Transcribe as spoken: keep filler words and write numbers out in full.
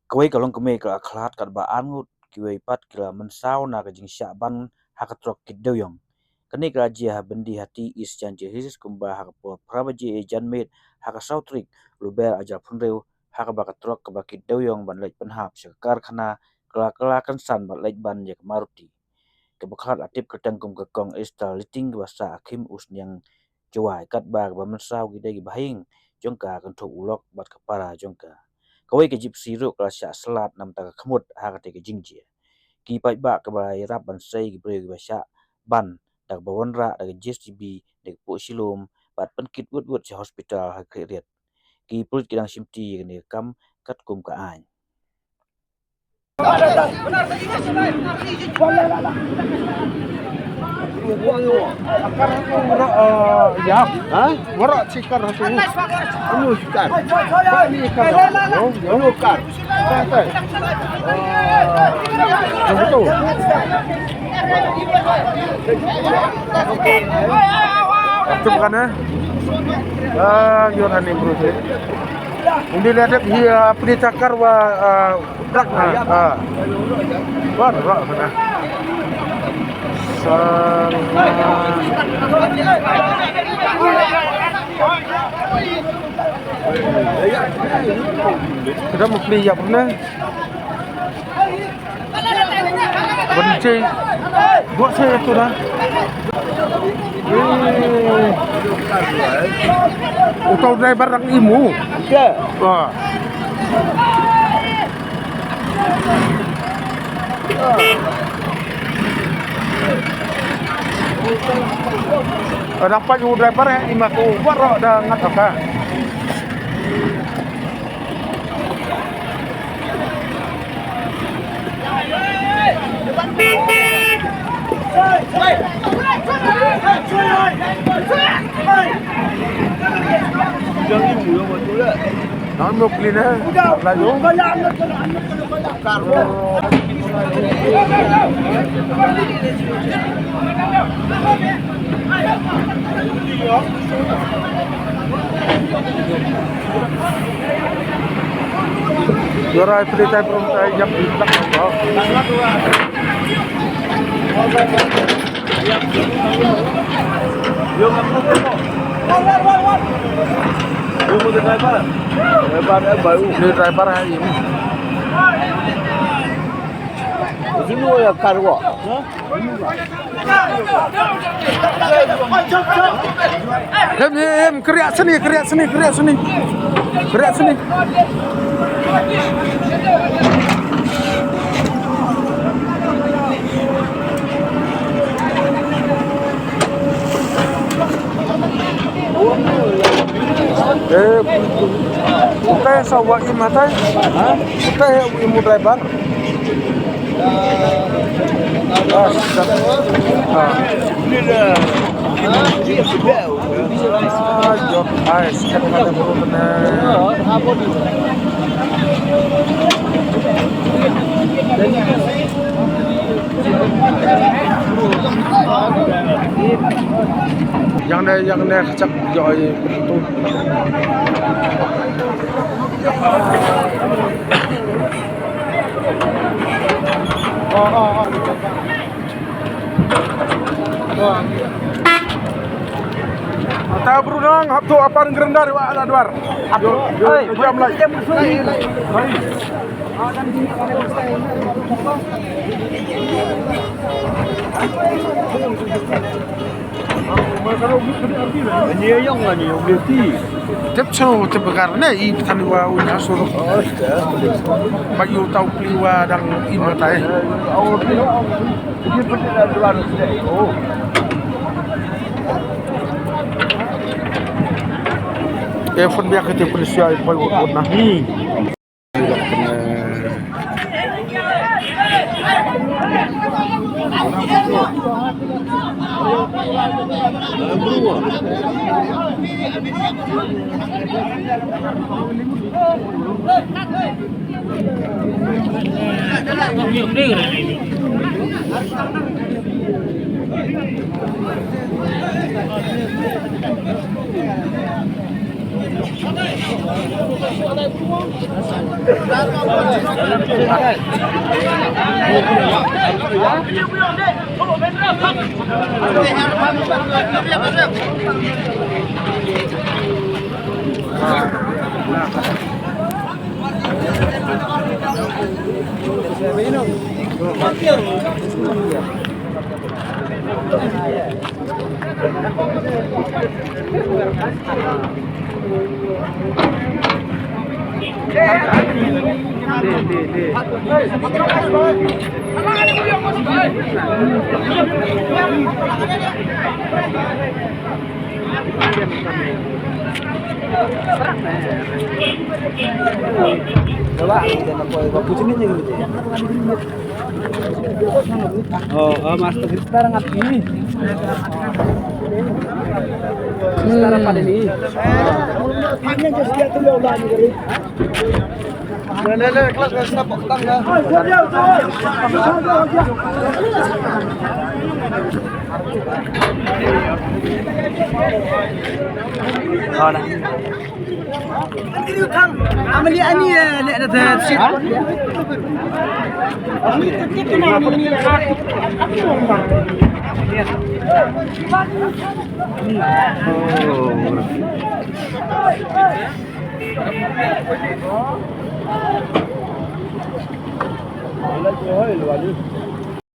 Kawei ka longkmie ka la khlad katba arngut kiwei pat ki la mynsaw na ka jingshah ban ha ka trok kit dewïong. Kane ka la jia ha Byndihati, East Jaintia Hills, kumba ha ka por phra baje janmiet ha ka saw tarik Lber arhajar arphew hynriew, ha kaba ka trok kaba kit dewïong ban leit pynhap sha ka karkhana ka la, ka la kynsan ban leit ban ïa ka Maruti. Kaba khlad la tip kyrteng kum ka Kong Esther Liting, kaba sah ha Khim Usniang Jowai, katba kaba mynsaw ki dei kiba ha ïing jong ka, kynthup u lok bad ka para jong ka. Kawei ka Gypsy ruh ka la shah slad namar ka khmut ha katei ka jingjia. Ki paidbah kiba la ïarap ban sei ki briew kiba shah ban da kaba wanrah da ka J C B, da ka puh shilum bad pynkit wut wut sha hospital ha Khliehriat. Ki pulit ki dang shimti ïa kane ka kam katkum ka aiñ. Ha? Waroh shi kar hato. Unu shi kar? Unu kar? Yang betul. Tum kan eh? Ah, yor hani bro. Undi ladep hi, ah, pli takar wa, ah, Rak na, ah. Wan rak na. Sang. Kita mau beli ya pernah. Benci. Buat saya tu dah. Eh. Utau driver rak imu. Ya. Wah. Dapat u driver eh, ima ku baroh da ngat ka. Jangan mukli na. Laju. Yorai pili tai prum tai yak di tak. Ni driver hai ini. Sini ya karwa. Hem, hem, hem, keriak sini, keriak sini, keriak sini. Keriak sini. Eh, utai sa wa im hatai? Ha? Utai wa im driver? Ah, sudah. Ah. Ah, jop. Ai, sekat pada bro benar. Yang ne, yang ne, kecak joi betul. Ata brunang hap tu apar gerendar wa ala dwar. Hap tu. Hai, jam lai. Ni yang ni yang beti. Tep so tep gar ne i patan wa u na so. Ba yu tau pli wa dang i matai. E phone biak ke te polisi ai pai wa na. Oh, oh, Master Kristar ngat ini. Kristar apa ini? Hanya just dia tu yang ulang ni.